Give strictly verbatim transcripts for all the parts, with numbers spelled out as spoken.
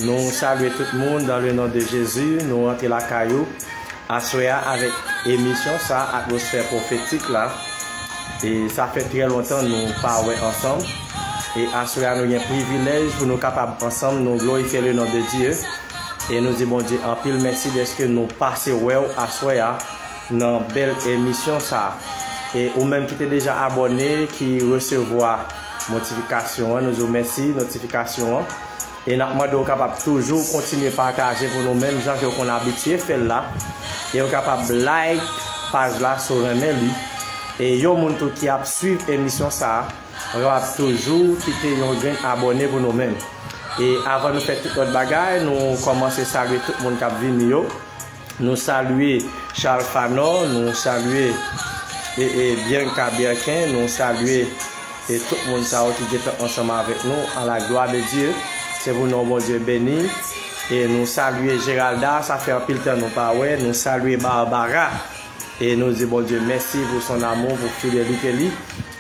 Nou salye tout moun dans le nom de Jésus. Nou rantre lakay ou aswè a avèk emisyon sa, Atmosfè Pwofetik la. E sa fè trè lontan nou pa wè ansanm. E aswè a nou gen privilèj pou nou kapab ansanm nou glorifye le nom de Dieu. E nou di Bondye anpil mèsi dèske nou pase wè w aswè a nan bèl emisyon sa. E ou menm ki te deja abòne, ki resevwa notifikasyon an, nou di w mèsi notifikasyon an. E n ap mande w kapab toujou kontinye pataje pou nou, menm jan ke w konn abitye fè l la. E w kapab like paj la si w renmen li. E yon moun tou ki ap swiv emisyon sa a, w kapab toujou kite yon grenn abòne pou nou menm. E avan nou fè tout lòt bagay, nou kòmanse salye tout moun k ap vini yo. Nou salye Charles Fanor, nou salye e, e Bianca Bianquin, nou salye e tout moun sa yo ki gentan ansanm avèk nou, à la gloire de Dieu. Se pou non Bondye beni. E nou salye Geralda, sa fè anpil tan nou pa wè. Nou salye Barbara. E nou di Bondye mèsi pou son amour, pou fidelite li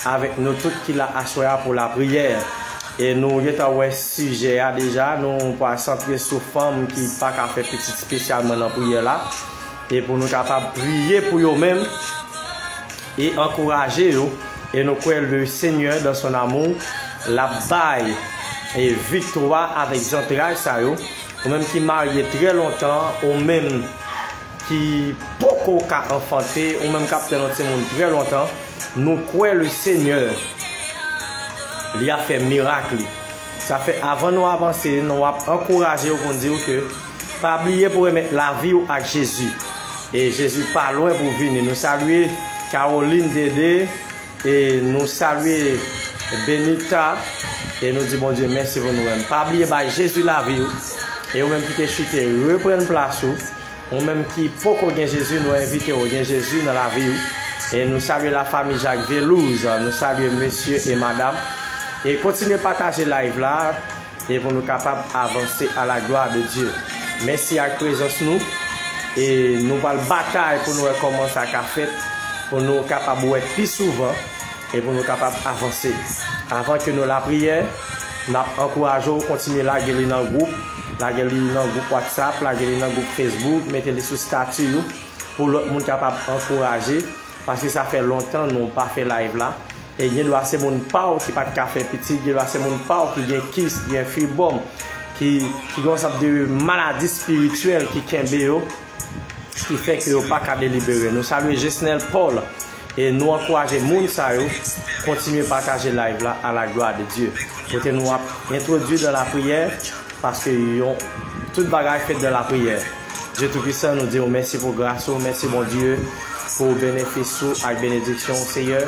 avèk nou tout ki la aswè a pou lapriyè. E nou gentan wè sijè a deja, nou pral santre sou fanm ki pa ka fè pitit espesyalman nan priyè la. E pou nou kapab priye pou yo menm e ankouraje yo. E nou kwè le Seigneur dans son amour, l ap bay e viktwa avèk zantray sa yo. Ou menm ki marye trè lontan, ou menm ki poko ka anfante, ou menm k ap tann yon timoun trè lontan, nou kwè le Seigneur, li ap fè mirak li. Sa fè, avan nou avanse, nou ap ankouraje w pou n di w ke pa bliye pou remèt lavi w ak Jezi. E Jezi pa lwen pou vini. Nou salye Caroline Dede, e nou salye Benita, e nou di Bondye mèsi pou nou menm. Pa bliye bay Jezi lavi w. E ou menm ki te chite, reprann plas ou. Ou menm ki poko gen Jezi, nou envite w gen Jezi nan lavi w. E nou salye lafanmi Jacques Velouz, nou salye mesye e madam. E kontinye pataje live la, e pou nou kapab avanse à la gloire de Dieu. Mèsi ak prezans nou. E nou pral batay pou nou wè kòman sa ka fèt, pou nou kapab wè pi souvan, e pou nou kapab avanse. Avan ke nou lapriyè, n ap ankouraje w kontinye lage li nan gwoup, lage li nan gwoup WhatsApp, lage li nan gwoup Facebook, mete li sou stati ou, pou lòt moun kapab ankouraje, paske sa fè lontan nou pa fè live la. E gen dwa se moun pa w ki pa t ka fè pitit, gen dwa se moun pa w ki gen kis, gen fibwòm, ki, ki gen yon sòt de maladi espirityèl ki kenbe yo, ki fè ke yo pa ka delibere. Nou salye Jesnel Paul e nou ankouraje moun sa yo kontinye pataje live la à la gloire de Dieu. Kote nou ap entwodui dan lapriyè, paske yon, tout bagay fèt dan lapriyè. Dye Toupisan, nou di w mèsi pou gras ou, mèsi Bondye pou benefis ou ak benediksyon ou, Seyè.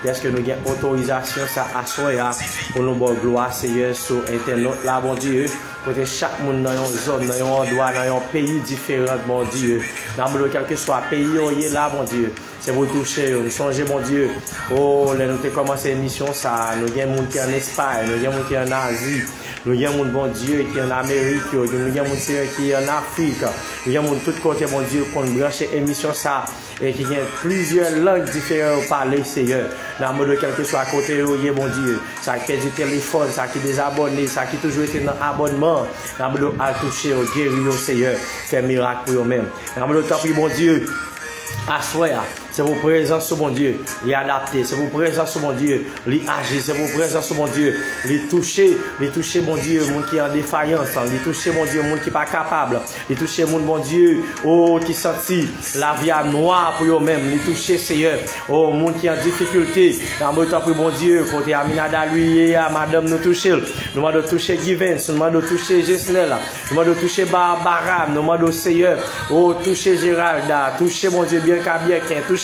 Dèske nou gen otorizasyon sa aswè a pou nou ba w glwa, Seyè, sou entènot la, Bondye. Kote chak moun nan yon zòn, nan yon andwa, nan yon peyi diferan, Bondye. N ap mande w, kèlkeswa peyi yo ye la, Bondye, se pou w touche yo. Nou sonje, Bondye, o, lè nou te kòmanse emisyon sa a, nou gen moun ki ann Espay, nou gen moun ki ann Azi, nou gen moun, Bondye, ki ann Amerik yo, nou gen moun, Seyè, ki ann Afrik, nou gen moun tout kote, Bondye, konn branche emisyon sa a, e ki gen plizyè lang diferan yo pale, Seyè. N ap mande w, kèlkeswa kote yo ye, Bondye, sa ki pèdi telefòn, sa ki dezabòne, sa ki toujou rete nan abònman, n ap mande w al touche yo, geri yo, Seyè. Fè mirak pou yo menm. N ap mande w, tanpri, Bondye, aswè a, se pou prezans ou, Bondye, li adapte. Se pou prezans ou, Bondye, li aji. Se pou prezans ou, Bondye, li touche. Li touche, Bondye, moun ki an defayans. Li touche, Bondye, moun ki pa kapab. Li touche moun, Bondye, o, ki santi lavi a nwa pou yo menm. Li touche, Seyè, o, moun ki an difikilte. N ap mande w, tanpri, Bondye, kote Aminada li ye a, madanm, nou touche l. Nou mande w touche Givens, nou mande w touche Jesnel, nou mande w touche Barbara, nou mande w, Seyè, o, touche Geralda, touche, Bondye, Bianca Bianquin, touche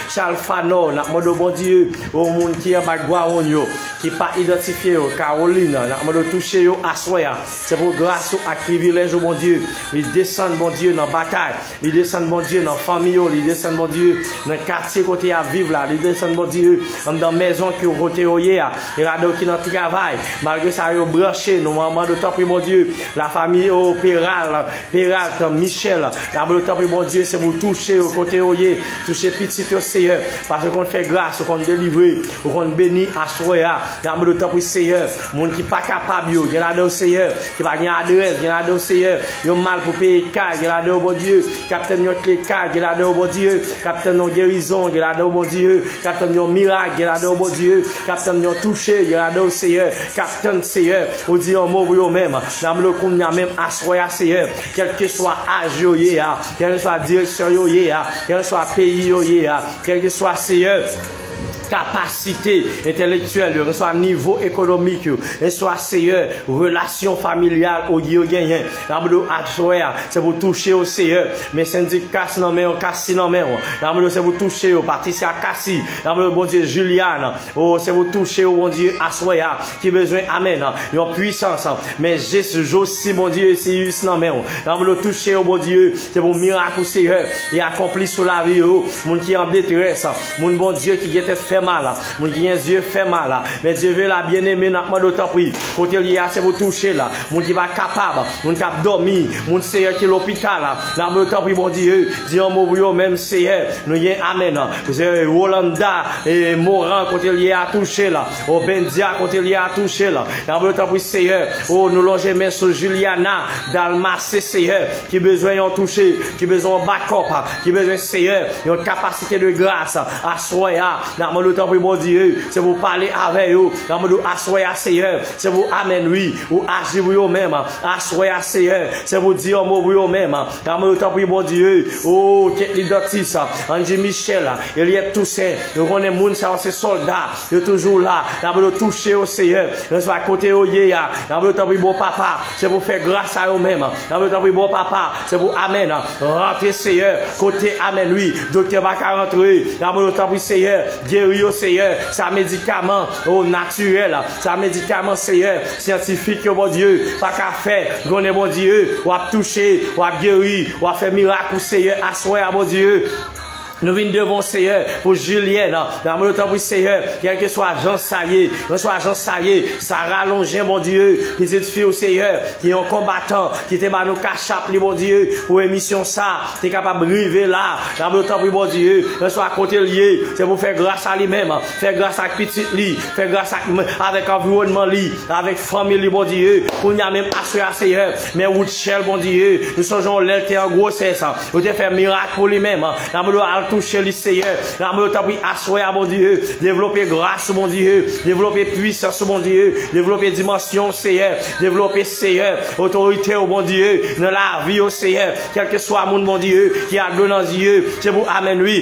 Charles Fanor, n ap mande w, Bondye, o, moun ki anba gwawonn yo, ki pa idantifye yo, Caroline, n ap mande w touche yo aswè a. Se pou gras ou ak privilèj ou, Bondye, li desann, Bondye, nan batay. Li desann, Bondye, nan fanmi yo. Li desann, Bondye, nan katye kote y ap viv la. Li desann, Bondye, anndan mezon ki kote yo ye a. E gade yo ki nan travay. Malgre sa, yo branche. Nou mande w, tanpri, Bondye, lafanmi, o, Peral, Peralt, Michel. N ap mande w, tanpri, Bondye, se pou touche yo kote yo ye. Touche isit yo, Seyè, paske ou konn fè gras, ou konn delivre, ou konn beni aswè a. N ap mande w, tanpri, Seyè, moun ki pa kapab yo, gen ladan yo, Seyè, ki pa gen adrès, gen ladan yo, Seyè, yo mal pou peye kay, gen ladan yo, Bondye, k ap tann yon kle kay, gen ladan yo, Bondye, k ap tann yon gerizon, gen ladan yo, Bondye, k ap tann yon mirak, gen ladan yo, Bondye, k ap tann yon touche, gen ladan yo, Seyè, k ap tann, Seyè, ou di yon mo pou yo menm. N ap mande w kounye a menm, aswè a, Seyè, kèlkeswa aj yo ye a, kèlkeswa direksyon yo ye a, kèlkeswa peyi yo ye a, kèlkeswa, Seyè, kapasite entèlektyèl yo, kèlkeswa nivo ekonomik yo, kèlkeswa, Seyè, relasyon familyal yo genyen. N ap mande w aswè a, se pou touche yo, Seyè. Men Sendika nan men w, Kasi nan men w. N ap mande w, se pou touche yo, Patricia, Kasi. N ap mande w, Bondye, Juliana. O, se pou touche yo, Bondye, aswè a, ki bezwen, amèn, yon pwisans. Men Jis, Josi, Bondye, Siyis nan men w. N ap mande w touche yo, Bondye, se pou mirak ou, Seyè, e akonpli sou lavi yo. Moun ki an detrès, moun, Bondye, ki gen tèt fè mal, moun ki gen zye fè mal. Men Dye ve la, byeneme, n ap mande w, tanpri, kote l ye a, se pou touche l. Moun ki pa kapab, moun k ap dòmi, moun, Seyè, ki lopital, n ap mande w, tanpri, Bondye, di yon mo pou yo menm, Seyè. Nou gen, amèn. Seyè, Rolanda, e, Moran, kote l ye a, touche l. Obendia, kote l ye a, touche l. N ap mande w, tanpri, Seyè, o, nou lonje men sou Juliana Dalmasse, Seyè, ki bezwen yon touche, ki bezwen yon bakòp, ki bezwen, Seyè, yon kapasite de gras. Aswè a, n ap mande w, tanpri, Bondye, se pou w pale avè yo. N ap mande w, aswè a, Seyè, se pou, amèn, wi, ou aji pou yo menm. Aswè a, Seyè, se pou w di yon mo pou yo menm. N ap mande w, tanpri, Bondye, o, Ketli Dantis, Angie Michel, Eliette Toussaint, nou konnen moun sa yo se sòlda, yo toujou la. N ap mande w touche yo, Seyè, kèlkeswa kote yo ye a. N ap mande w, tanpri, bon Papa, se pou fè gras a yo menm. N ap mande w, tanpri, bon Papa, se pou, amèn, rantre, Seyè, kote, amèn, wi, doktè pa ka rantre. N ap mande w, tanpri, Seyè, geri yo, Seyè, sa medikaman, o, natirèl, sa medikaman, Seyè, syantifik yo, Bondye, pa ka fè. Konnen, Bondye, w ap touche, w ap geri, w ap fè mirak ou, Seyè, aswè a, Bondye. Nou vin devan w, Seyè, pou Julienne. N ap mande w, tanpri, Seyè, kèlkeswa jan sa ye, kèlkeswa jan sa ye, Sarah Longin, Bondye, pitit fi w, Seyè, ki yon konbatan, ki te ba nou kachap li, Bondye, pou emisyon sa, te kapab rive la. N ap mande w, tanpri, Bondye, kèlkeswa kote l ye, se pou fè gras a li menm, fè gras ak pitit li, fè gras ak, avèk anviwònman li, avèk fanmi li, Bondye. Kounye a menm, aswè a, Seyè, men Rutshelle, Bondye, nou sonje w lè l te an gwosès, ou te fè mirak pou li menm. N ap mande w al touche li, Seyè. N ap mande w, tanpri, aswè a, Bondye, devlope gras ou, Bondye, devlope pwisans ou, Bondye, devlope dimansyon w, Seyè, devlope, Seyè, otorite w, Bondye, nan lavi yo, Seyè. Kèlkeswa moun, Bondye, ki ak dlo nan zye, se pou, amèn, wi,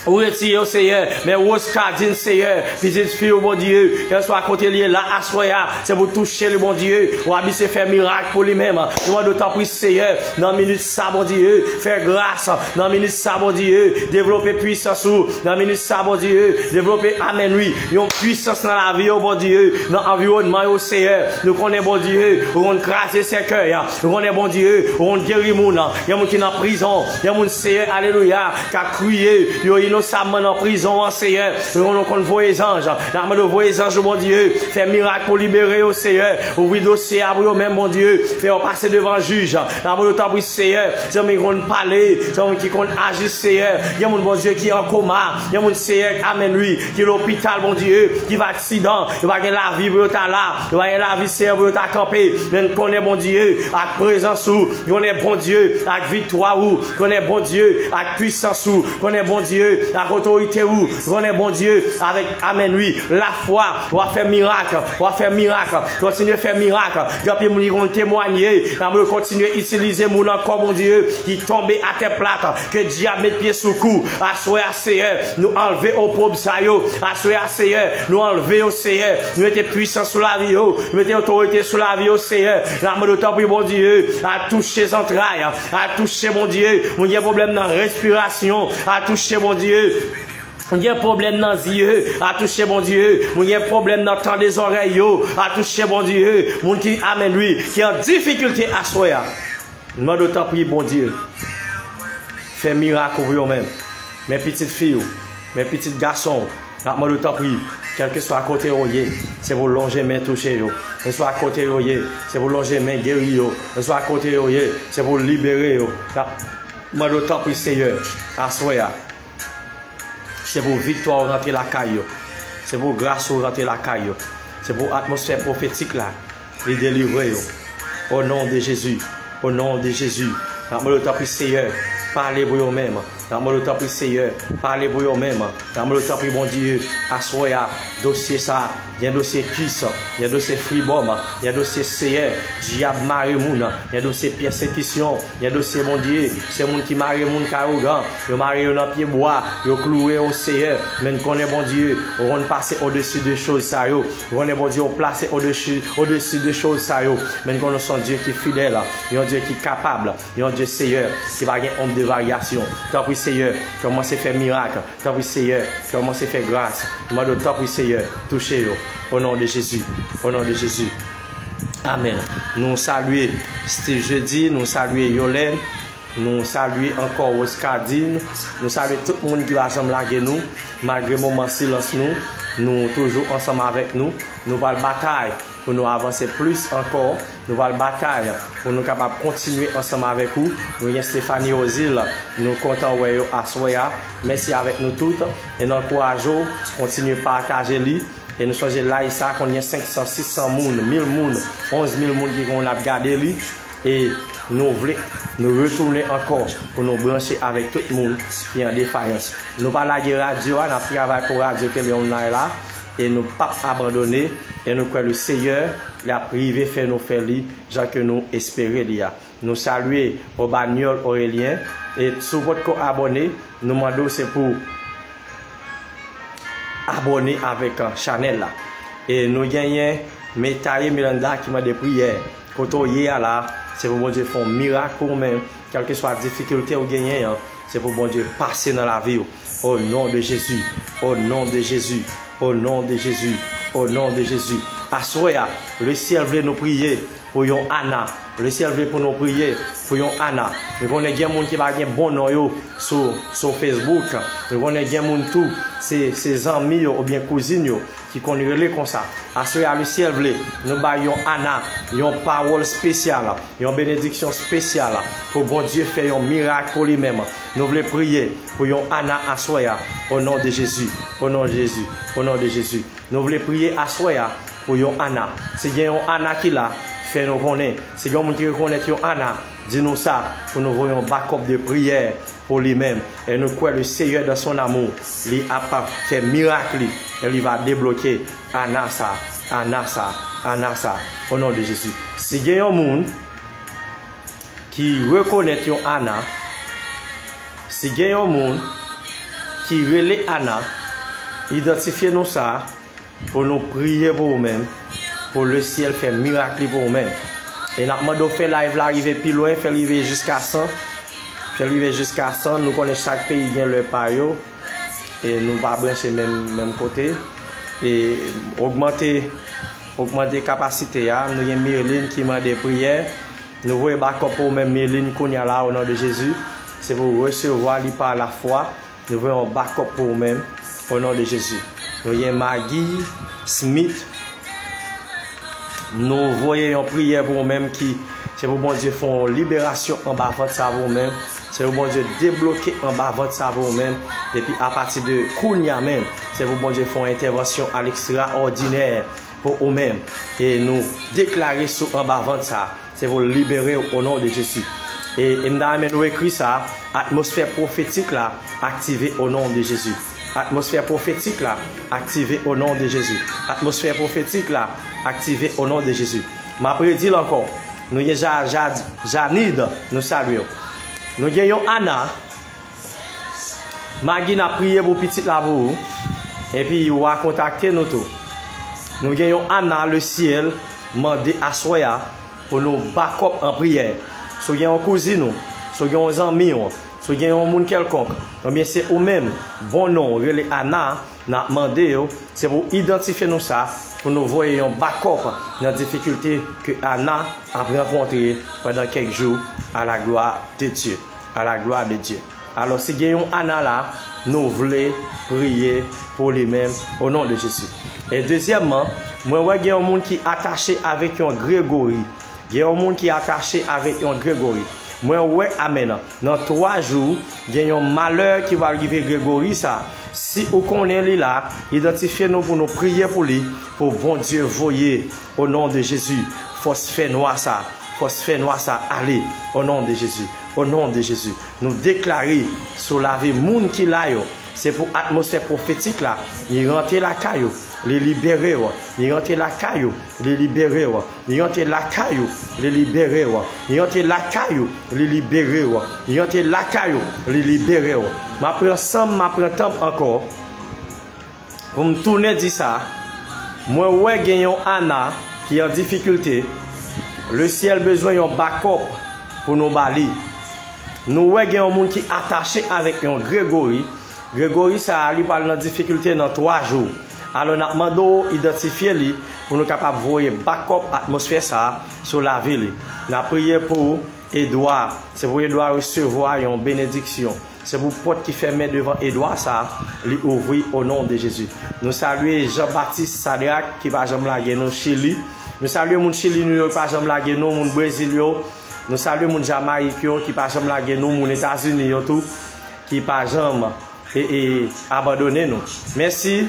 ou retire yo, Seyè. Men Rose Cardine, Seyè, pitit fi w, Bondye, kèlkeswa kote l ye la, aswè a, se pou touche li, Bondye. W ap misye fè mirak pou li menm. Nou mande w, tanpri, Seyè, nan minit sa, Bondye, fè gras nan minit sa, Bondye, devlope pwisans ou nan minit sa, Bondye, devlope, amèn, wi, yon pwisans nan lavi yo, Bondye, nan anviwònman yo, Seyè. Nou konnen, Bondye, ou konn kraze sèkèy, nou konnen, Bondye, ou konn geri moun. Gen moun ki nan prizon, gen moun, Seyè, alelouya, k ap kriye, yo inosamman nan prizon an, Seyè. Nou konn voye zanj, n ap mande w voye zanj ou, Bondye, fè mirak pou libere yo, Seyè. Ouvri dosye a pou yo menm, Bondye, fè yo pase devan jij. N ap mande w, tanpri, Seyè, zanmi ki konn pale, zanmi ki konn aji, Seyè. Gen moun, Bondye, ki an koma, gen moun, Seyè, amèn, wi, ki lopital, Bondye, ki pa aksidan, yo pa gen lavi pou yo ta la, yo pa gen lavi, Seyè, pou yo ta kanpe. Men n konnen, Bondye, ak prezans ou, konnen, Bondye, ak viktwa ou, konnen, Bondye, ak pwisans ou, konnen, Bondye, ak otorite ou, konnen, Bondye, avèk, amèn, wi, lafwa, w ap fè mirak, w ap fè mirak, kontinye fè mirak. Gen anpil moun ki konn temwanye, n ap mande w kontinye itilize moun ankò, Bondye, ki tonbe atè plat, ke dyab met pye sou kou. Aswè a, Seyè, nou anlve opwob sa yo. Aswè a, Seyè, nou anlve yo, Seyè. Nou mete pwisans sou lavi yo. Nou mete otorite sou lavi yo, Seyè. N ap mande w, tanpri, Bondye, al touche zantray, al touche, Bondye, moun gen pwoblèm nan respirasyon, al touche, Bondye, moun gen pwoblèm nan zye, al touche, Bondye, moun gen pwoblèm nan tande zòrèy yo, al touche, Bondye, moun ki, amèn, wi, ki an difikilte aswè a. N mande w, tanpri, Bondye, fè mirak ou pou yo menm. Men pitit fi w, men pitit gason w, n ap mande w, tanpri, kèlkeswa kote yo ye, se pou w lonje men touche yo. Kèlkeswa kote yo ye, se pou w lonje men geri yo. Kèlkeswa kote yo ye, se pou w libere yo. N ap mande w, tanpri, Seyè, aswè a, Se pou viktwa w rantre lakay yo. Se pou gras ou rantre lakay yo. Se pou atmosfè pwofetik la, li delivre yo. O non de Jezi. O non de Jezi. N ap mande w tanpri Seyè, pale pou yo menm. N ap mande w tanpri Seyè, pale pou yo menm. N ap mande w tanpri Bondye, aswè a, dosye sa, gen dosye kis, gen dosye fribòm, gen dosye Seyè, dyab mare moun, gen dosye pèsekisyon, gen dosye Bondye, se moun ki mare moun kay ougan, yo mare yo nan pye bwa, yo klouwe yo Seyè, men n konnen Bondye, ou konn pase odesi de choz sa yo, ou konnen Bondye, ou plase odesi, odesi de choz sa yo, men n konnen w se yon Dye ki fidèl, yon Dye ki kapab, yon Dye Seyè, ki pa gen onb de varyasyon. Tanpri Seyè, kòmanse fè mirak, tanpri Seyè, kòmanse fè gras, mande w tanpri Seyè, touche yo, o non de Jezi, o non de Jezi. Amèn. Nou salye Steve Jeudi, nou salye Yolène, nou salye ankò Roscardine, nou salye tout moun ki pa janm lage nou, malgre moman silans nou, nou toujou ansanm avèk nou, nou pral batay pou nou avanse plis ankò, nou pral batay pou nou kapab kontinye ansanm avèk ou, nou gen Stephanie Ozil, nou kontan wè yo aswè a, mèsi avèk nou tout, e n ankouraje w, kontinye pataje li, e nou sonje live sa konn gen senk san, sis san moun, mil moun, onz mil moun ki konn ap gade li, e nou vle, nou retounen ankò pou nou branche avèk tout moun ki an defayans. Nou pa lage radyo a, n ap travay pou radyo Tele Online la, e nou p ap abandone, e nou kwè le Seyè, li ap rive fè nou fè li, jan ke nou espere li a. Nou salye Obanyol Aurelien, e si w potko abòne, nou mande w se pou abòne avèk, uh, chanèl la. E nou genyen Metaye Miranda ki mande priyè. Kote w ye a la, se pou Bondye fè yon mirak pou ou menm, kèlkeswa difikilte ou genyen an, se pou Bondye pase nan lavi w. O non de Jezi, o non de Jezi, o non de Jezi, o non de Jezi. Aswè a, le syèl vle nou priye pou yon Ana. Le syèl vle pou nou priye pou yon Ana. Nou konnen gen moun ki pa gen bon non yo sou, sou Facebook. Nou konnen gen moun tou, se, se zanmi yo oubyen kouzin yo ki konn rele konsa. Aswè a, le syèl vle nou bay yon Ana, yon pawòl espesyal, yon benediksyon espesyal pou Bondye fè yon mirak pou li menm. Nou vle priye pou yon Ana aswè a, o non de Jezi, o non de Jezi, o non de Jezi. Nou vle priye aswè a pou yon Ana. Si gen yon Ana ki la, fè nou konnen. Si gen yon moun ki rekonèt yon Ana, di nou sa pou nou voye yon bakòp de priyè pou li menm. E nou kwè le Seyè dan son amou, li ap fè mirak li, e li va debloke Ana sa, Ana sa, Ana sa, o non de Jezi. Si gen yon moun ki rekonèt yon Ana, si gen yon moun ki rele Ana, idantifye non sa pou nou priye pou ou menm, pou le syèl fè mirak li pou ou menm. E n ap mande w fè live la rive pi lwen, fè l rive jiska san, fè l rive jiska san, nou konnen chak peyi gen lè pa yo, e nou pa branche menm, menm kote. E ogmante, ogmante kapasite a, nou gen Mirline ki mande priyè, nou voye bakòp pou ou menm Mirline kounye a la, o non de Jezi, se pou w resevwa li pa lafwa, nou voye yon bakòp pou ou menm, o non de Jezi. Nou gen Maggie Smith, nou voye yon priyè pou ou menm ki, se pou Bondye fè yon liberasyon anba vant sa pou ou menm, se pou Bondye debloke anba vant sa pou ou menm, epi apati de kounye a menm, se pou Bondye fè yon entèvansyon a lekstraòdinè pou ou menm, e nou deklare sou anba vant sa, se pou libere w o non de Jezi. E, e m ta renmen nou ekri sa, atmosfè pwofetik la aktive o non de Jezi. Atmosfè pwofetik la aktive o non de Jezi. Atmosfè pwofetik la aktive o non de Jezi. M ap redi l ankò. Nou gen Ja-, Ja-, Janid, nou salye w. Nou gen yon Ana, Magi, n ap priye pou pitit la pou ou. Epi w a kontakte nou tou. Nou gen yon Ana lesyèl mande aswè a pou nou bakòp an priyè. Si w gen yon kouzin ou, si w gen yon zanmi w, si w gen yon moun kèlkonk, oubyen se ou menm, bon non w rele Ana, n ap mande yo, se pou w idantifye nou sa, pou nou voye yon bakòp nan difikilte ke Ana ap rankontre pandan kèk jou, à la gloire de Dieu. À la gloire de Dieu. Alò, si gen yon Ana la, nou vle priye pou li menm, o non de Jezi. E dezyèmman, mwen wè gen yon moun ki atache avèk yon Gregori. Gen yon moun ki atache avèk yon Gregori. Mwen wè amèn. Nan twa jou, gen yon malè ki va rive Gregory sa. Si ou konnen li la, idantifye nou pou nou priye pou li, pou Bondye voye, o non de Jezi, fòs fènwa sa, fòs fènwa sa ale, o non de Jezi, o non de Jezi. Nou deklare sou lavi moun ki la yo, se pou atmosfè pwofetik la, li rantre lakay ou, li libere w, li rantre lakay ou, li libere w, li rantre lakay ou, li libere w, li rantre lakay ou, li libere w, li rantre lakay ou, li libere w. M ap pran san m, m ap pran tan m ankò pou m tounen di sa. Mwen wè gen yon Ana ki an difikilte. Lesyèl bezwen yon bakòp pou nou ba li. Nou wè gen yon moun ki atache avèk yon Gregory. Gregory sa a, li pral nan difikilte nan twa jou. Alò, n ap mande w idantifye li pou nou kapab voye bakòp atmosfè sa a sou lavi li. N ap priye pou Edwa. Se pou Edwa resevwa yon benediksyon. Se pou pòt ki fèmen devan Edwa sa a, li ouvri o non de Jezi. Nou salye Jean Baptiste Sadrac ki pa janm lage nou, Chili. Nou salye moun Chili nou yo ki pa janm lage nou, moun Brezil yo. Nou salye moun Jamayik yo ki pa janm lage nou, moun Etazini yo tou ki pa janm e, e, abandone nou. Mèsi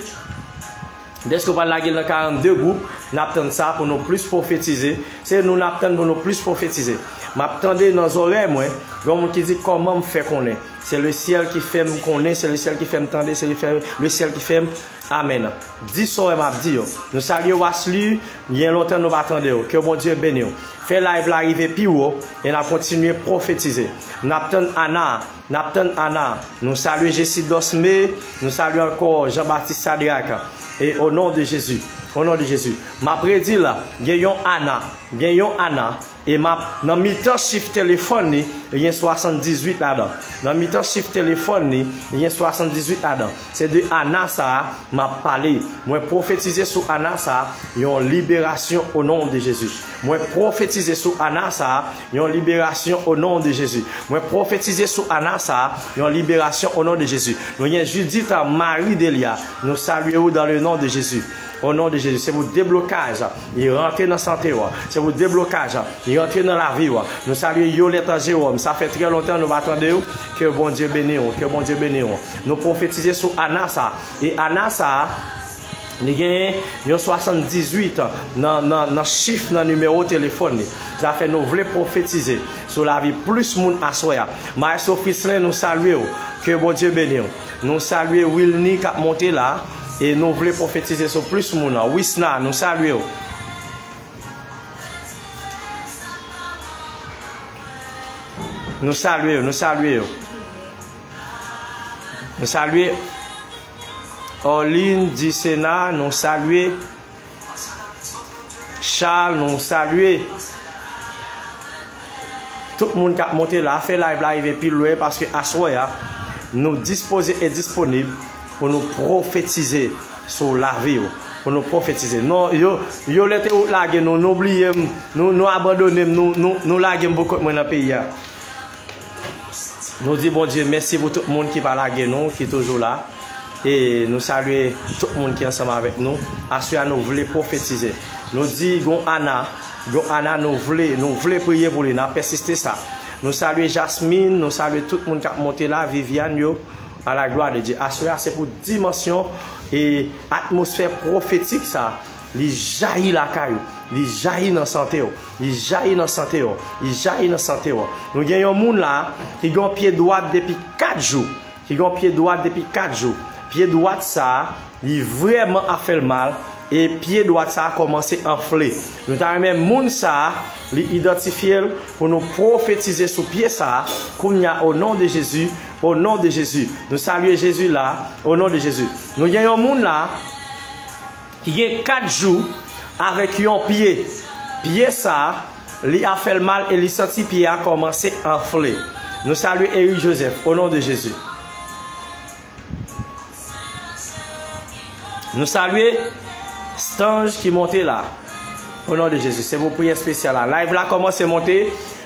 dèske w pral lage l nan karannde gwoup. N ap tann sa pou nou plis pwofetize. Se nou n ap tann pou nou plis pwofetize. M ap tande nan zòrèy mwen, gen yon moun ki di, "Kòman m fè konnen?" Se lesyèl ki fè m konnen, se lesyèl ki fè m tande, se le fè, lesyèl ki fè m, amèn. Di sa w wè m ap di yo. Nou salye Wasli, gen lontan nou pa tande w. Ke Bondye beni w. Fè live la rive pi wo, e n ap kontinye pwofetize. N ap tann Ana, n ap tann Ana. Nou salye Jesi Dosme, nou salye ankò Jean Baptiste Sadrac. E o non de Jezi, o non de Jezi. M ap redi l, gen yon Ana, gen yon Ana, e m ap nan mitan chif telefòn li, gen swasanndizuit ladan. Nan mitan chif telefòn li, gen swasanndizuit ladan. Se de Ana sa a m ap pale. Mwen pwofetize sou Ana sa a yon liberasyon o non de Jezi. Mwen pwofetize sou Ana sa a yon liberasyon o non de Jezi. Mwen pwofetize sou Ana sa a yon liberasyon o non de Jezi. Nou gen Judith Marie Delia. Nou salye ou dans le nom de Jésus. O non de Jezi, se pou deblokaj li rantre nan sante w. Se pou deblokaj li rantre nan lavi w. Nou salye Yolette Jérôme. Sa fè trè lontan nou pa tande w. Ke Bondye beni w. Ke Bondye beni w. Nou pwofetize sou Ana sa. E Ana sa, li genyen yon swasanndizuit nan, nan, nan chif nan nimewo telefòn li. Sa fè nou vle pwofetize sou lavi plis moun aswè a. Maestro Frislin, nou salye w. Ke Bondye beni w. Nou salye Wilny k ap monte la. E nou vle pwofetize sou plis moun. Wisna, nou salye w. Nou salye w, nou salye w. Nou salye Orline Dicena, nou salye Charles, nou salye tout moun k ap monte la. Fè live la rive pi lwen, paske aswè a, nou dispoze e disponib pou nou pwofetize sou lavi w, pou nou pwofetize. Non, yo, yo lè te lage nou, nou bliye m, nou, nou abandone m, nou, nou, nou lage m pou kont mwen nan peyi a. Nou di Bondye mèsi pou tout moun ki pa lage nou, ki toujou la. E nou salye tout moun ki ansanm avèk nou. Aswè a nou vle pwofetize. Nou di gon Ana, gon Ana nou vle, nou vle priye pou li, n ap pèsiste sa. Nou salye Jasmine, nou salye tout moun k ap monte la, Viviane yo, à la gloire de Dieu. Aswè a se pou dimansyon e atmosfè pwofetik sa, li jayi lakay ou, li jayi nan sante w, li jayi nan sante w, li jayi nan sante w. Nou gen yon moun la ki gen yon pye dwat depi kat jou, ki gen yon pye dwat depi kat jou. Pye dwat sa, li vrèman ap fè l mal, e pye dwat sa kòmanse anfle. Nou ta renmen moun sa, li idantifye l pou nou pwofetize sou pye sa, kounye a, o non de Jezi, o non de Jezi. Nou salye Jezi la, o non de Jezi. Nou gen yon moun la, ki gen kat jou avèk yon pye. Pye sa, li ap fè l mal e li santi pye a kòmanse anfle. Nou salye Eric Joseph, o non de Jezi. Nou salye Stange ki monte la. O non de Jezi, se pou priyè espesyal la. Live la kòmanse monte,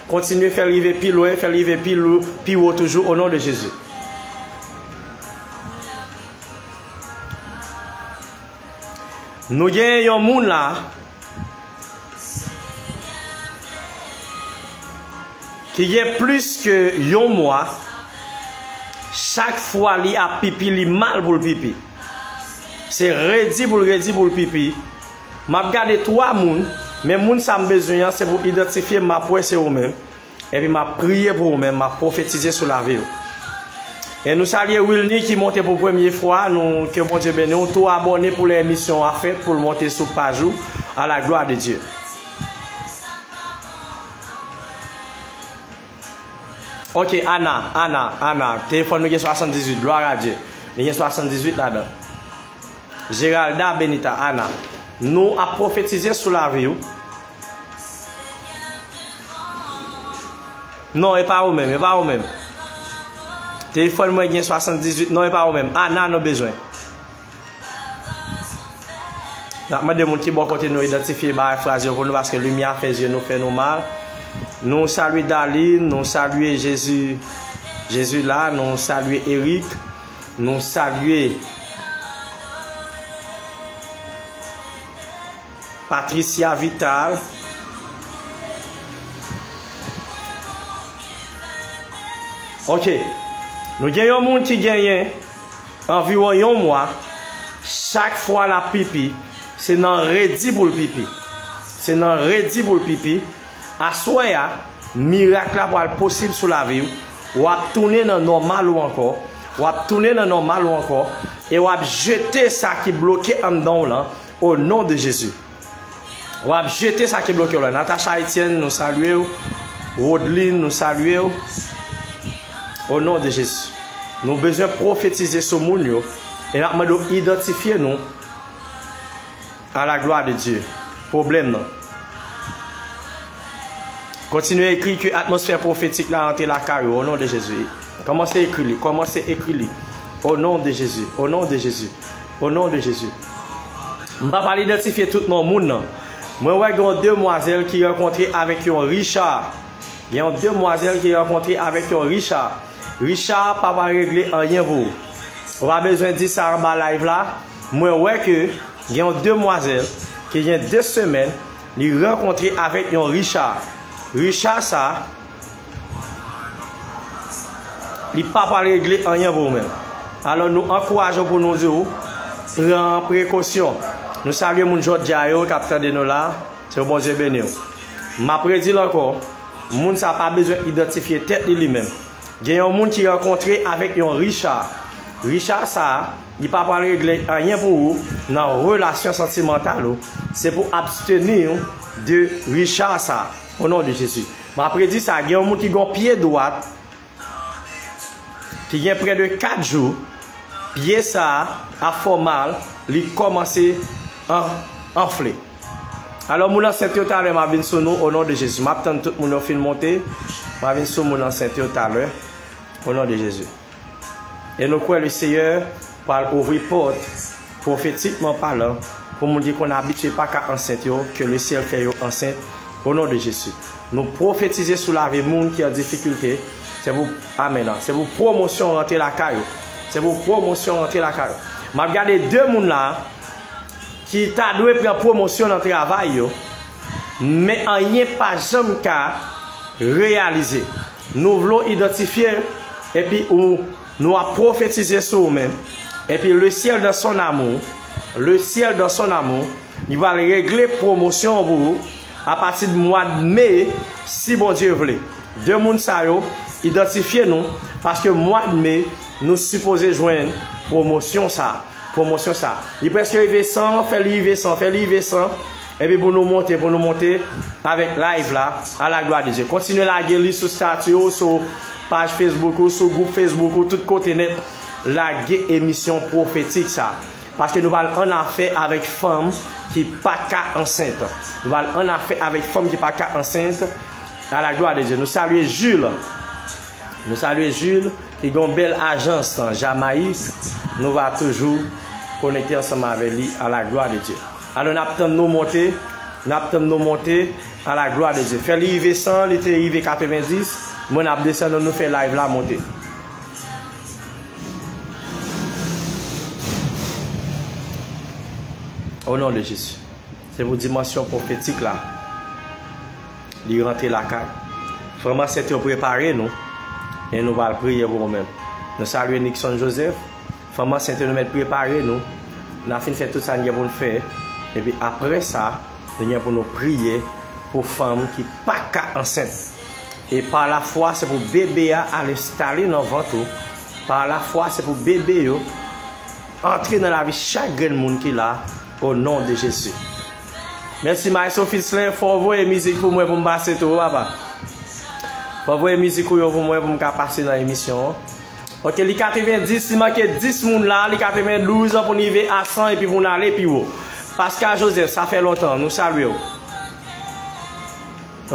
kontinye fè l rive pi lwen, fè l rive pi lou, pi wo toujou, o non de Jezi. Nou gen yon moun la Li gen plis ke yon mwa, chak fwa li ap pipi, li mal pou l pipi. Se redi pou l redi pou l pipi. M ap gade twa moun, men moun sa m bezwen an, se pou idantifye m, m ap wè se ou menm. Epi m ap priye pou ou menm, m ap pwofetize sou lavi w. E nou salye Wilny ki monte pou premye fwa, nou, ke Bondye beni w. Tou abòne pou lè emisyon an fèt, pou l monte sou paj ou, à la gloire de Dieu. Ok, Ana, Ana, Ana. Telefòn nou gen swasanndizuit, gloire à Dieu. Li gen swasanndizuit ladan. Geralda Benita, Ana. Nou ap pwofetize sou lavi w. Non, e pa ou menm, e pa ou menm. Telefòn mwen gen swasanndizuit, non, e pa ou menm. Ana nou bezwen. N ap mande moun ki bò kote nou idantifye bagay fraz yo pou nou, paske limyè a fè zye nou fè nou mal. Nou salye Darline, nou salye Jezi, Jezi la, nou salye Eric, nou salye Patricia Vital. Ok. Nou gen yon moun ki genyen anviwon yon mwa, chak fwa l ap pipi, se nan redi pou l pipi. Se nan redi pou l pipi. Aswè a, mirak la pral posib sou lavi w. W ap tounen nan nòmal ou ankò. W ap tounen nan nòmal ou ankò. E w ap jete sa ki bloke anndan w lan, o non de Jezi. W ap jete sa ki bloke w la. Natacha Etienne, nou salye w. Rodlin, nou salye w. O non de Jezi. Nou bezwen pwofetize sou moun yo. E n ap mande w idantifye nou. À la gloire de Dieu. Pwoblèm nan. Kontinye ekri ke atmosfè pwofetik la antre lakay ou, o non de Jezi. Kòmanse ekri li, kòmanse ekri li. O non de Jezi, o non de Jezi, o non de Jezi. M pa pral idantifye tout non moun nan. Mwen wè gen yon demwazèl ki rankontre avèk yon Richard. Gen yon demwazèl ki rankontre avèk yon Richard. Richard pa pral regle anyen pou ou. Ou pa bezwen di sa anba live la. Mwen wè ke gen yon demwazèl ki gen de semèn, li rankontre avèk yon Richard. Richard sa, li pa pral regle anyen pou ou menm. Alò, nou ankouraje w pou nou di w, pran prekosyon. Nou salye moun Jòdya yo k ap tande nou la. Se yon Bondye beni w. M ap redi l ankò, moun sa pa bezwen idantifye tèt li li menm. Gen yon moun ki rankontre avèk yon Richard. Richard sa, li pa pral regle anyen pou ou nan relasyon santimantal ou. Se pou absteni w de Richard sa. O non de Jezi. M ap redi sa, gen yon moun ki gen yon pye dwat ki gen prè de kat jou, pye sa a ap fè w mal, li kòmanse an-, anfle. Alò, moun ansent yo, talè m ap vin sou nou, o non de Jezi. M ap tann tout moun yo fin monte, m ap vin sou moun ansent yo talè, o non de Jezi. E nou kwè le Seyè pral ouvri pòt pwofetikman palan, pou moun ki konn abitye pa ka ansent yo, ke le syèl fè yo ansent, o non de Jezi. Nou pwofetize sou lavi moun ki an difikilte, se pou, amèn, se pou pwomosyon rantre lakay ou. Se pou pwomosyon rantre lakay ou. M ap gade de moun la ki ta dwe pran pwomosyon nan travay yo, men anyen pa janm ka reyalize. Nou vle w idantifye, epi ou, nou ap pwofetize sou ou menm. Epi le ciel dans son amour, le ciel dans son amour, li pral regle pwomosyon an pou ou apati de mwa de me, si Bondye vle. De moun sa yo, idantifye nou, paske mwa de me, nou sipoze jwenn pwomosyon sa. Pwomosyon sa. Li prèske rive san, fè li rive san, fè li rive san. Epi pou nou monte, pou nou monte avèk live la, à la gloire de Dieu. Kontinye lage li sou stati ou, sou paj Facebook ou, sou gwoup Facebook ou, tout kote nèt. Lage emisyon pwofetik sa. Paske nou pral an afè avèk fanm ki pa ka ansent. Nou pral an afè avèk fanm ki pa ka ansent. À la gloire de Dieu. Nou salye Jules. Nou salye Jules, ki gen yon bèl ajans an Jamayik. Nou va toujou konekte ansanm avè li, à la gloire de Dieu. Alò, n ap tann nou monte, n ap tann nou monte, à la gloire de Dieu. Fè li rive san, li te rive katrevendis, mwen ap desann nou fè live la monte. O non de Jezi. Se pou dimansyon pwofetik la. Li rantre lakay. Fanm ansent yo prepare nou, e nou pral priye pou ou menm. Nou salye Nixon Joseph. Fanm ansent yo, nou mèt prepare nou. N a fin fè tout sa n gen pou n fè. Epi apre sa, nou gen pou nou priye pou fanm ki pa ka ansent. E pa lafwa, se pou bebe a al enstale nan vant ou. Pa lafwa, se pou bebe yo antre nan lavi chak grenn moun ki la, o non de Jezi. Mèsi, Maestro Fitzlin, fò w voye mizik pou mwen pou m pase tou, wi, papa. Fò w voye mizik ou yo pou mwen pou m ka pase nan emisyon an. Ok, li katrevendis, li manke dis moun la, li katrevendouz pou n rive a san epi pou n ale pi wo. Pascal Joseph, sa fè lontan, nou salye w.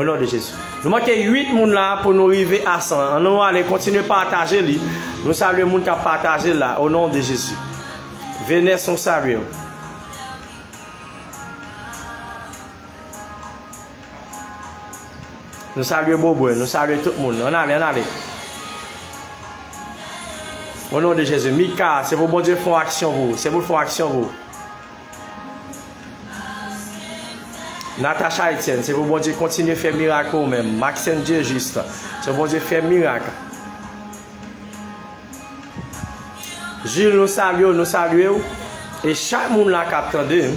O non de Jezi. Nou manke uit moun la pou nou rive a san. Ann nou ale, kontinye pataje li. Nou salye moun k ap pataje la, o non de Jezi. Venès, nou salye w. Nou salye Bobwen, nou salye tout moun. Ann ale, ann ale. O non de Jezi. Mika, se pou Bondye fè yon aksyon pou ou. Se pou l fè yon aksyon pou ou. Natacha Etienne, se pou Bondye kontinye fè mirak pou ou menm. Maxine Dieujuste, se pou Bondye fè mirak. Jules, nou salye w, nou salye w. E chak moun la k ap tande m,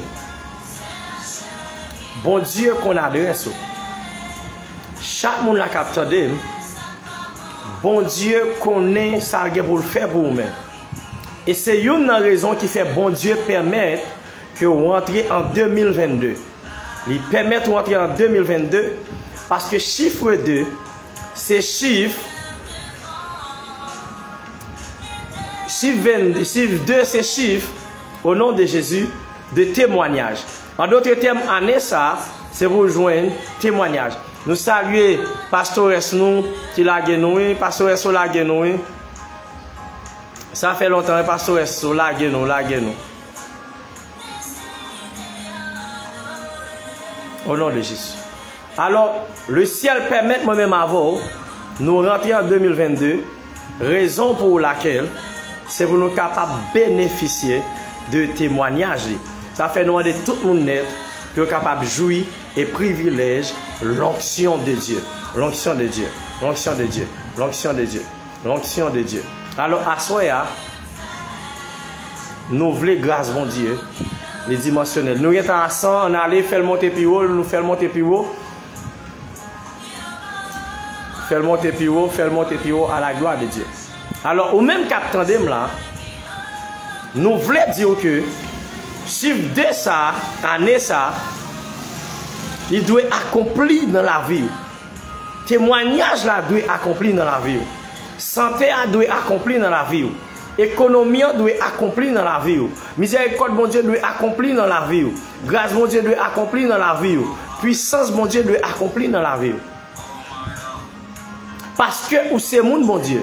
Bondye konn adrès ou. Chak moun la k ap tande m, Bondye konnen sa l gen pou l fè pou ou menm. E se youn nan rezon ki fè Bondye pèmèt ke w rantre an de mil vennde. Li pèmèt ou rantre an de mil vennde, paske chif de se chif, chif vennde, chif de se chif, o non de Jezi, de temwanyaj. An dòt tèm, ane sa a, se pou w jwenn temwanyaj. Nou salye pastorès nou ki lage nou, wi. Pastorès ou lage nou, wi. Sa fè lontan, wi, pastorès ou lage nou, lage nou. O non de Jezi. Alò, lesyèl pèmèt mwen menm avè w, nou rantre an de mil vennde, rezon pou lakèl, se pou nou kapab benefisye de temwanyaj li. Sa fè nou mande tout moun nèt pou yo kapab jwi e privilèj l'onction de Dieu. L'onction de Dieu. L'onction de Dieu. L'onction de Dieu. L'onction de Dieu. Alò, aswè a, nou vle gras Bondye, li dimansyonèl. Nou gentan a san, ann ale, fè l monte pi wo, nou fè l monte pi wo. Fè l monte pi wo, fè l monte pi wo, à la gloire de Dieu. Alò, ou menm k ap tande m la, nou vle di w ke chif de sa, ane sa, li dwe akonpli nan lavi w. Temwanyaj la dwe akonpli nan lavi w. Sante a dwe akonpli nan lavi w. Ekonomi an dwe akonpli nan lavi w. Mizèrikòd Bondye dwe akonpli nan lavi w. Gras Bondye dwe akonpli nan lavi w. Pwisans Bondye dwe akonpli nan lavi w. Paske ou se moun Bondye.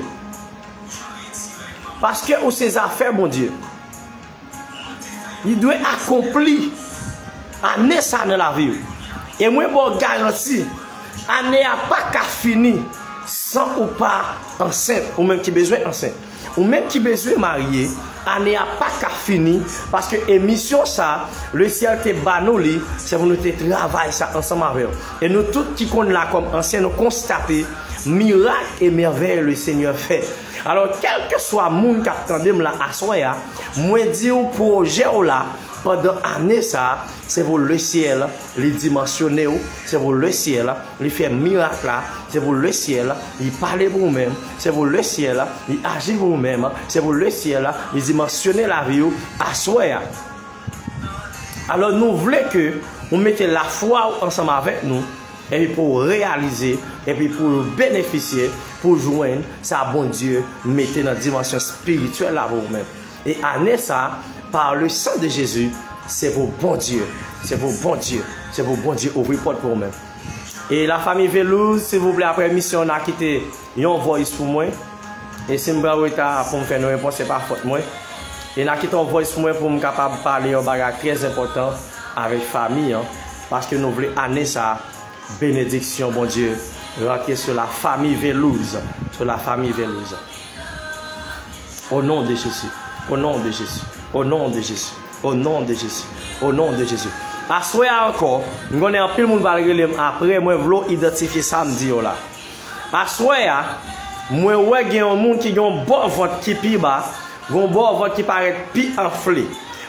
Paske ou se zafè Bondye. Li dwe akonpli ane sa nan lavi w. E mwen ba w garanti, ane a pa ka fini san ou pa ansent, ou menm ki bezwen ansent. Ou menm ki bezwen marye, ane a pa ka fini, paske emisyon sa, lesyèl te ba nou li, se pou nou te travay sa ansanm avè w. E nou tout ki konn la kòm ansyen, nou konstate mirak e mèvèy Lesenyè fè. Alò, kèlkeswa moun k ap tande m la aswè a, mwen di w pwojè w la pandan ane sa a, se pou lesyèl li dimansyone w, se pou lesyèl li fè mirak la, se pou lesyèl li pale pou ou menm, se pou lesyèl li aji pou ou menm, se pou lesyèl li dimansyone lavi w aswè a. Alò, nou vle ke ou mete lafwa w ansanm avèk nou, epi pou w reyalize, epi pou w benefisye, pou w jwenn sa Bondye mete nan dimansyon espirityèl la pou ou menm. E ane sa, par le sang de Jésus, se pou Bondye, se pou Bondye, se pou Bondye ouvri pòt pou ou menm. E lafanmi Velouz, silvouplè, apre emisyon, n a kite yon voice pou mwen. E si m pran reta pou m fè nou repons, se pa fòt mwen. E n a kite yon voice pou mwen pou m kapab pale yon bagay trè enpòtan avèk fanmi an. Paske nou vle ane sa, benediksyon Bondye rantre sou lafanmi Velouz, sou lafanmi Velouz. O non de Jezi, o non de Jezi, o non de Jezi, o non de Jezi, o non de Jezi. Aswè a ankò, m konnen anpil moun pral rele m apre, mwen vle w idantifye sa m di yo la. Aswè a, mwen wè gen yon moun ki gen yon bò vant ki pi ba, gen yon bò vant ki parèt pi anfle.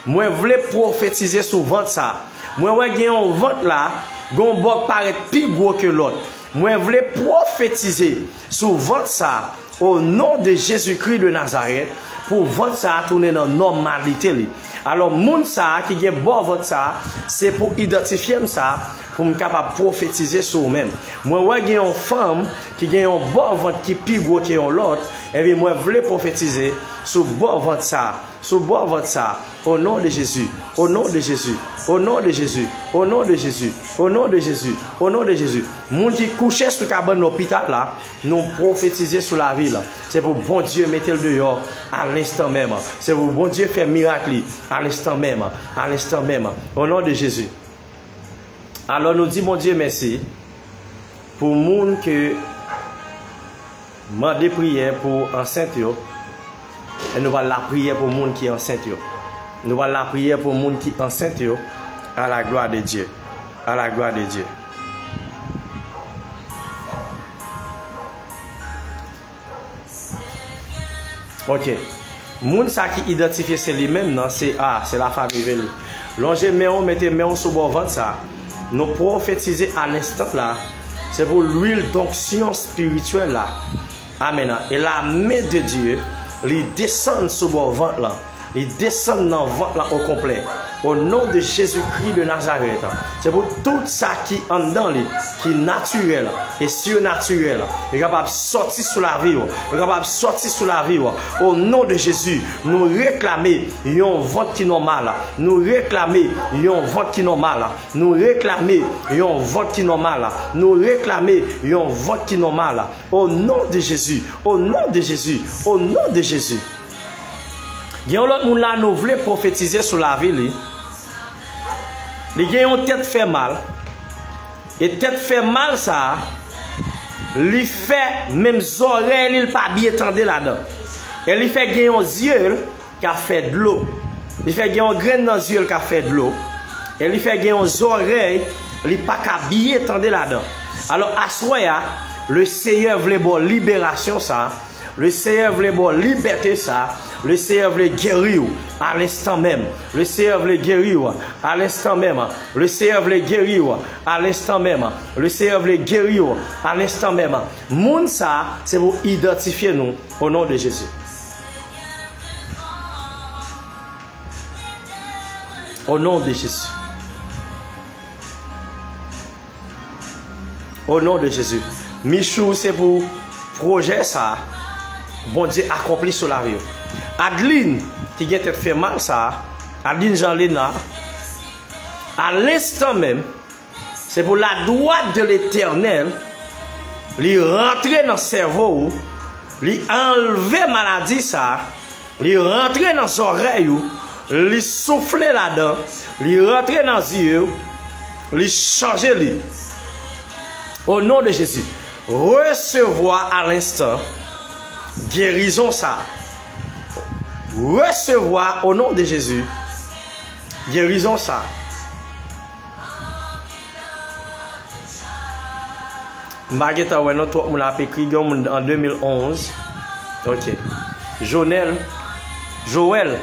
Mwen vle pwofetize sou vant sa. Mwen wè gen yon vant la, gen yon bò k parèt pi gwo ke lòt. Mwen vle pwofetize sou vant sa, o non de Jezikri de Nazarèt, pou vant sa a tounen nan nòmalite li. Alò, moun sa a ki gen bò vant sa a, se pou idantifye m sa, pou m kapab pwofetize sou ou menm. Mwen wè gen yon fanm ki gen yon bò vant ki pi gwo ke yon lòt, epi mwen vle pwofetize sou bò vant sa, sou bò vant sa, o non de Jezi, o non de Jezi, o non de Jezi, o non de Jezi, o non de Jezi, o non de Jezi. Moun ki kouche sou kabann lopital la, nou pwofetize sou lavi l. Se pou Bondye mete l deyò alenstan menm. Se pou Bondye fè mirak li alenstan menm, alenstan menm. O non de Jezi. Alò, nou di Bondye mèsi pou moun ke mande priyè pou ansent yo. E nou pral lapriyè pou moun ki ansent yo. Nou pral lapriyè pou moun ki ansent yo. À la gloire de Dieu. À la gloire de Dieu. Ok. Moun sa ki idantifye se li menm nan, se, a, se lafanmi veli. Lonje men w, mete men w sou bò vant sa. Nou pwofetize a lenstan la. Se pou lwil donksyon espirityèl la. Amèn. E la men de Dye, li desann sou bò vant lan. Li desann nan vant lan okonplè. O non de Jezikri de Nazarèt, se pou tout sa ki anndan li, ki natirèl e sinatirèl, yo kapab sòti sou lavi w. Yo kapab sòti sou lavi w. O non de Jezi, nou reklame yon vant ki nòmal. Nou reklame yon vant ki nòmal. Nou reklame yon vant ki nòmal. Nou reklame yon vant ki nòmal. O non de Jezi. O non de Jezi. O non de Jezi. Gen yon lòt moun la nou vle pwofetize sou lavi li. Li gen yon tèt fè mal. E tèt fè mal sa a, li fè menm zòrèy li, li pa byen tande ladan. E li fè gen yon zye l k ap fè dlo. Li fè gen yon grenn nan zye l k ap fè dlo. E li fè gen yon zòrèy li pa ka byen tande ladan. Alò, aswè a, le Seyè vle ba w liberasyon sa a. Le Seyè vle ba w libète sa. Le Seyè vle geri w a lenstan menm. Le Seyè vle geri w a lenstan menm. Le Seyè vle geri w a lenstan menm. Le Seyè vle geri w a lenstan menm. Moun sa, se pou idantifye nou o non de Jezi. O non de Jezi. O non de Jezi. Michou, se pou pwojè sa a, Bondye akonpli sou lavi w. Adeline, ki gen tèt fè mal sa a, Adeline Jean Léna, a lenstan menm, se pou la droite de Letènèl, li rantre nan sèvo w, li anlve maladi sa a, li rantre nan zòrèy ou, li soufle ladan, li rantre nan zye ou, li chanje li. O non de Jezi, resevwa a lenstan gerizon sa. Resevwa o non de Jezi gerizon sa. M pa gentan wè non, twòp moun ap ekri, gen yon moun an de mil onz. Ok. Jonèl. Joël.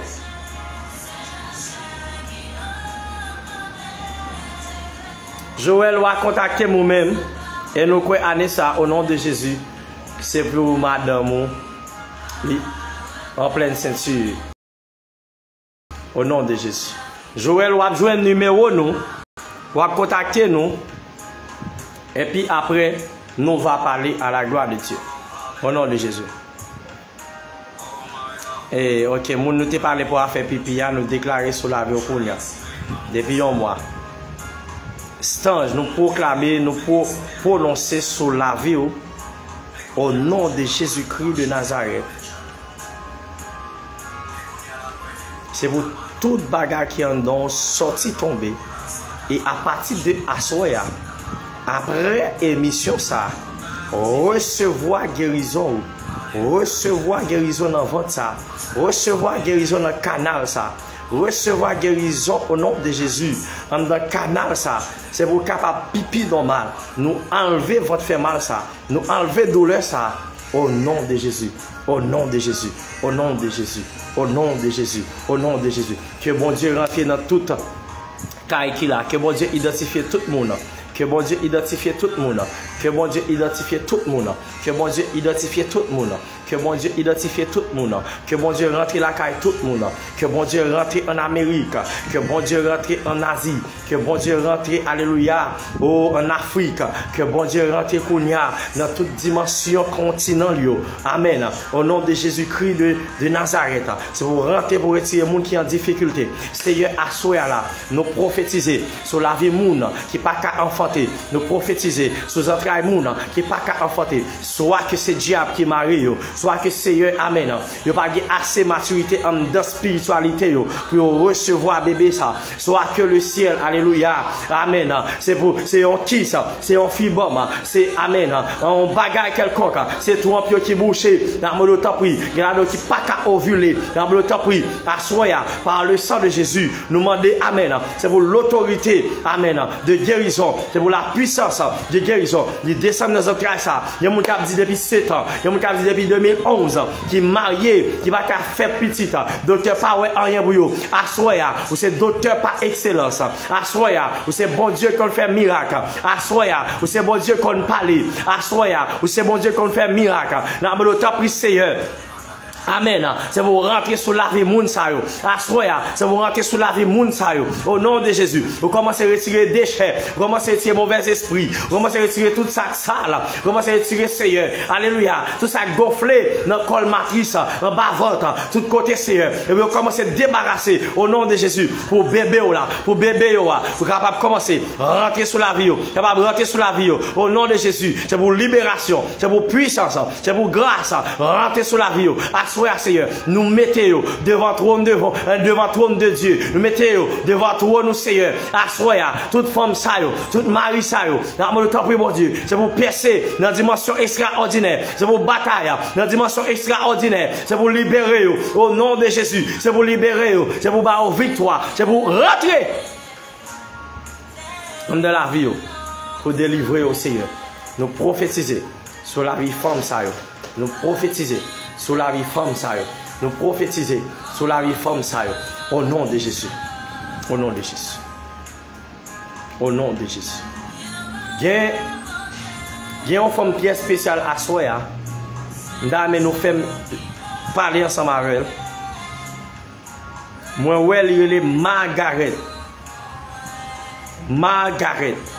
Joël, w a kontakte m ou menm. E nou kwè ane sa, o non de Jezi, se pou madanm ou, li an plèn senti. O non de Jezi. Joël, w ap jwenn nimewo nou. W ap kontakte nou. Epi apre, nou va pale à la gloire de Dieu. O non de Jezi. E, ok, moun nou te pale pou afè pipi a, nou deklare sou lavi w kounye a. Depi yon mwa. Stanj, nou pwoklame, nou pwo-, pwononse sou lavi w. O non de Jezikri de Nazarèt. Se pou tout bagay ki anndan w sòti tonbe. E apati de aswè a, apre emisyon sa, resevwa gerizon ou. Resevwa gerizon nan vant sa. Resevwa gerizon nan kanal sa. Resevwa gerizon o non de Jezi. Anndan kanal sa, se pou w kapab pipi nòmal. Nou anlve vant fè mal sa. Nou anlve doulè sa. O non de Jezi. O non de Jezi. O non de Jezi. O non de Jezi. O non de Jezi. Ke Bondye rantre nan tout kay ki la. Ke Bondye idantifye tout moun. Ke Bondye idantifye tout moun. Ke Bondye idantifye tout moun. Ke Bondye idantifye tout moun. Ke Bondye idantifye tout moun. Ke Bondye rantre lakay tout moun. Ke Bondye rantre ann Amerik. Ke Bondye rantre ann Azi. Ke Bondye rantre, alelouya, o, ann Afrik. Ke Bondye rantre kounye a nan tout dimansyon kontinan l yo. Amèn. O non de Jezikri de, de Nazarèt. Se pou rantre pou retire moun ki an difikilte. Seyè, aswè a la, nou pwofetize sou lavi moun ki pa ka anfante. Nou pwofetize sou zantray moun ki pa ka anfante. Swa ke se dyab ki mare yo, swa ke Seyè, amèn, yo pa gen ase matirite anndan espirityalite yo pou yo resevwa bebe sa. Swa ke le syèl, alelouya, amèn, se pou, se yon kis, se yon fibòm, se, amèn, yon bagay kèlkonk, se twonp yo ki bouche. N ap mande w tanpri, gen ladan yo ki pa ka ovile. N ap mande w tanpri, aswè a, par le sang de Jésus, nou mande, amèn, se pou lotorite, amèn, de gerizon, se pou lapwisans de gerizon, li desann nan zantray sa. Yon moun k ap di depi sèt an, yon moun k ap di depi de mil onz, ki marye, ki pa ka fè pitit, doktè pa wè anyen pou yo. Aswè a, ou se doktè pa ekselans. Aswè a, ou se Bondye ki konn fè mirak. Aswè a, ou se Bondye ki konn pale. Aswè a, ou se Bondye ki konn fè mirak. N ap mande w tanpri, Seyè. Amèn. Se pou w rantre sou lavi moun sa yo. Aswè a, se pou w rantre sou lavi moun sa yo. O non de Jezi, ou kòmanse retire dechè, ou kòmanse retire movèzespri, ou kòmanse retire tout sa k sal, ou kòmanse retire, Seyè, alelouya, tout sa k gonfle nan kòl matris, anba vant, tout kote, Seyè. Epi ou kòmanse debarase, o non de Jezi, pou bebe w la, pou bebe yo a, pou kapab kòmanse rantre sou lavi yo, kapab rantre sou lavi yo. O non de Jezi, se pou liberasyon, se pou pwisans, se pou gras, rantre sou lavi yo. Aswè a, Seyè, nou mete yo devan twòn, devan, devan twòn de Dye. Nou mete yo devan twòn ou, Seyè. Aswè a, tout fanm sa yo, tout mari sa yo, n ap mande w tanpri, Bondye, se pou pèse nan dimansyon ekstraòdinè. Se pou batay nan dimansyon ekstraòdinè. Se pou libere yo. O non de Jezi, se pou libere yo. Se pou ba yo viktwa. Se pou rantre anndan lavi yo, pou delivre yo, Seyè. Nou pwofetize sou lavi fanm sa yo. Nou pwofetize sou lavi fanm sa yo. Nou pwofetize sou lavi fanm sa yo. O non de Jezi. O non de Jezi. O non de Jezi. Gen, gen yon fanm byen espesyal aswè a. M ta renmen nou fè m pale ansanm avè l. Mwen wè li rele Margaret. Margaret.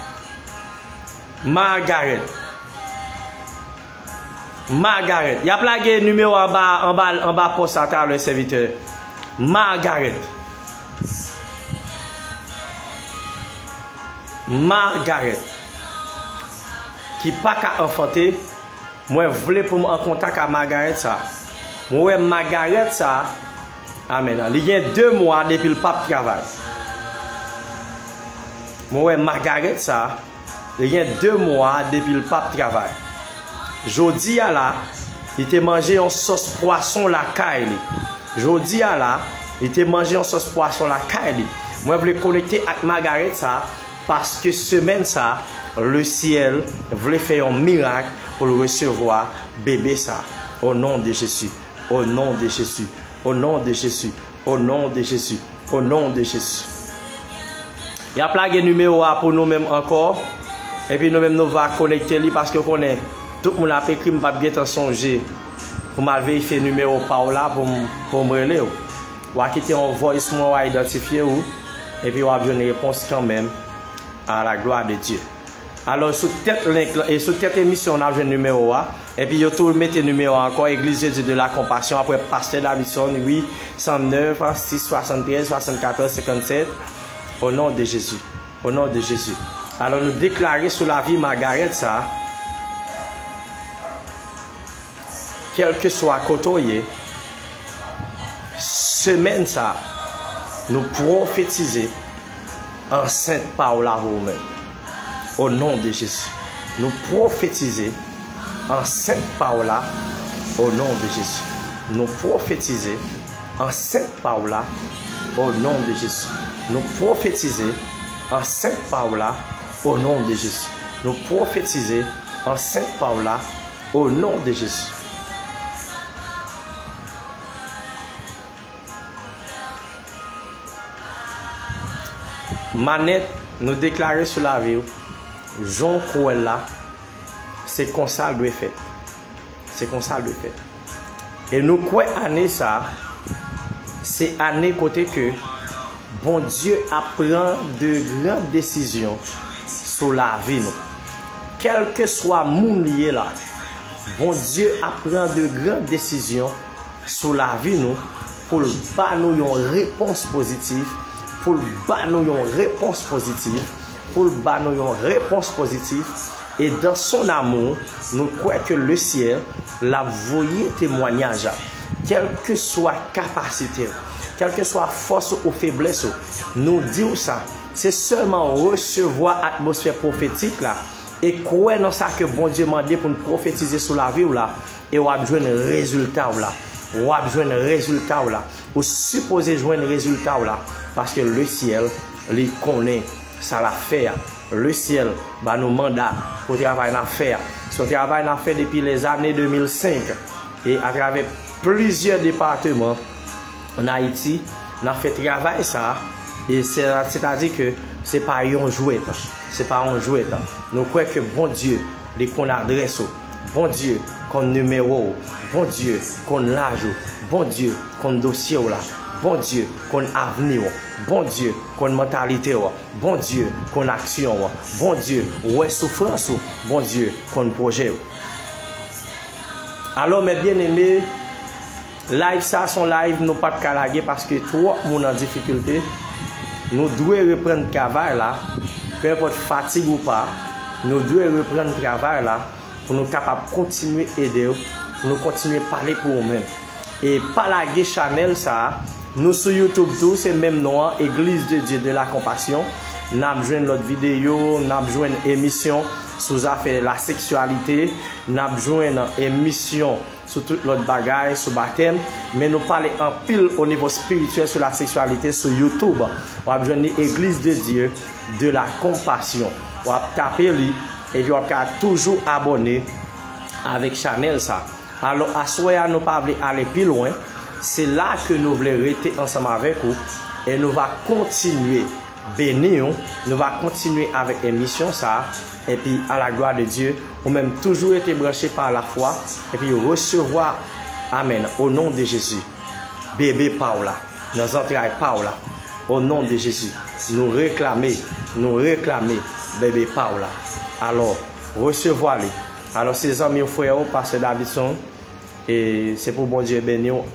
Margaret. Margaret. Y ap lage nimewo anba, anba, anba pòs la talè, sèvitè. Margaret. Margaret. Ki pa ka anfante. Mwen vle pou m an kontak ak Margaret sa. Mwen wè Margaret sa. Amèn. Li gen de mwa depi l p ap travay. Mwen wè Margaret sa. Li gen de mwa depi l p ap travay. Jodi a la, li te manje yon sòs pwason lakay li. Jodi a la, li te manje yon sòs pwason lakay li. Mwen vle konekte ak Margaret sa, paske semèn sa, lesyèl vle fè yon mirak pou l resevwa bebe sa. O non de Jezi. O non de Jezi. O non de Jezi. O non de Jezi. O non de Jezi. Y ap lage nimewo a pou nou menm ankò. Epi nou menm nou va konekte li, paske w konnen tout moun ap ekri, m p ap gentan sonje pou m al verifye nimewo pa w la pou m, pou m rele w. W a kite yon voice mwen, w a idantifye w, epi w ap jwenn repons kanmenm. À la gloire de Dieu. Alò, sou tèt link lan, e sou tèt emisyon, n ap jwenn nimewo a. Epi yo tou mete nimewo a ankò, Église de Dieu de la Compassion, apre Pastè Davidson, uit san nèf, sis swasann trèz, swasann katòz, senkann sèt. O non de Jezi. O non de Jezi. Alò, nou deklare sou lavi Margaret sa. Kèlkeswa kote w ye, semèn sa, nou pwofetize ansent pa w la pou ou menm. O non de Jezi. Nou pwofetize ansent pa w la, o non de Jezi. Nou pwofetize ansent pa w la, O non de Jezi. Nou pwofetize ansent pa w la, o non de Jezi. Nou pwofetize ansent pa w la, o non de Jezi. Manèt, nou deklare sou lavi w, jan w kwè l la, se konsa l dwe fèt. Se konsa l dwe fèt. E nou kwè ane sa a, se ane kote ke Bondye ap pran de gran desizyon sou lavi nou. Kèlkeswa moun li ye la, Bondye ap pran de gran desizyon sou lavi nou pou l ba nou yon repons pozitif, pou l ba nou yon repons pozitif, pou l ba nou yon repons pozitif. E dans son amour, nou kwè ke le syèl l ap voye temwanyaj la. Kèlkeswa kapasite w, kèlkeswa fòs ou, feblès ou, nou di w sa. Se sèlman resevwa atmosfè pwofetik la e kwè nan sa ke Bondye mande pou n pwofetize sou lavi w la, e w ap jwenn rezilta w la. W ap jwenn rezilta w la. Ou sipoze jwenn rezilta w la, paske le syèl, li konnen sa l ap fè a. Le syèl ba nou manda pou travay n ap fè a. Se yon travay n ap fè depi lèzane de mil senk, e atravè plizyè depatman an Ayiti, n ap fè travay sa a, e se, sètadi ke se pa yon jwèt, se pa yon jwèt. Nou kwè ke Bondye, li konn adrès ou. Bondye konn nimewo w. Bondye konn laj ou. Bondye konn dosye w la. Bondye konn avni w. Bondye konn mantalite w. Bondye konn aksyon w. Bondye wè soufrans ou. Bondye konn pwojè w. Alò, mes bien-aimés, live sa se yon live nou pa t ka lage paske twòp moun an difikilte. Nou dwe reprann travay la, pe enpòt fatig ou pa, nou dwe reprann travay la pou nou kapab kontinye ede w, pou nou kontinye pale pou ou menm. E pa lage chanèl sa a. Nou sou YouTube tou, se menm non an, Église de Dieu de la Compassion. N ap jwenn lòt videyo, n ap jwenn emisyon sou zafè laseksyalite, n ap jwenn emisyon sou tout lòt bagay, sou batèm, men nou pale anpil o nivo espirityèl sou laseksyalite sou YouTube. W ap jwenn li Église de Dieu de la Compassion. W ap tape li, epi w ap ka toujou abòne avèk chanèl sa. Alò, aswè a, nou pa vle ale pi lwen. Se la ke nou vle rete ansanm avèk ou e nou va kontinye beni w. Nou va kontinye avèk emisyon sa a. Epi, à la gloire de Dieu, ou menm toujou rete branche pa lafwa epi resevwa. Amèn. O non de Jezi. Bebe pa w la, nan zantray pa w la. O non de Jezi, nou reklame, nou reklame bebe pa w la. Alò, resevwa li. Alò, se zanmi w, frè w, Pastè Davidson, e se pou Bondye beni w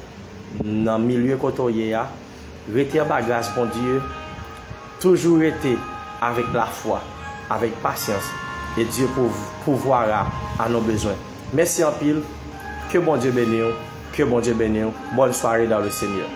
nan milye kote w ye a. Rete anba gras Bondye. Toujou rete avèk lafwa, avèk pasyans, e Dieu pou-, pourvoira à nos besoins. Mèsi anpil. Ke Bondye beni w. Ke Bondye beni w. Bonne soirée dans le Seigneur.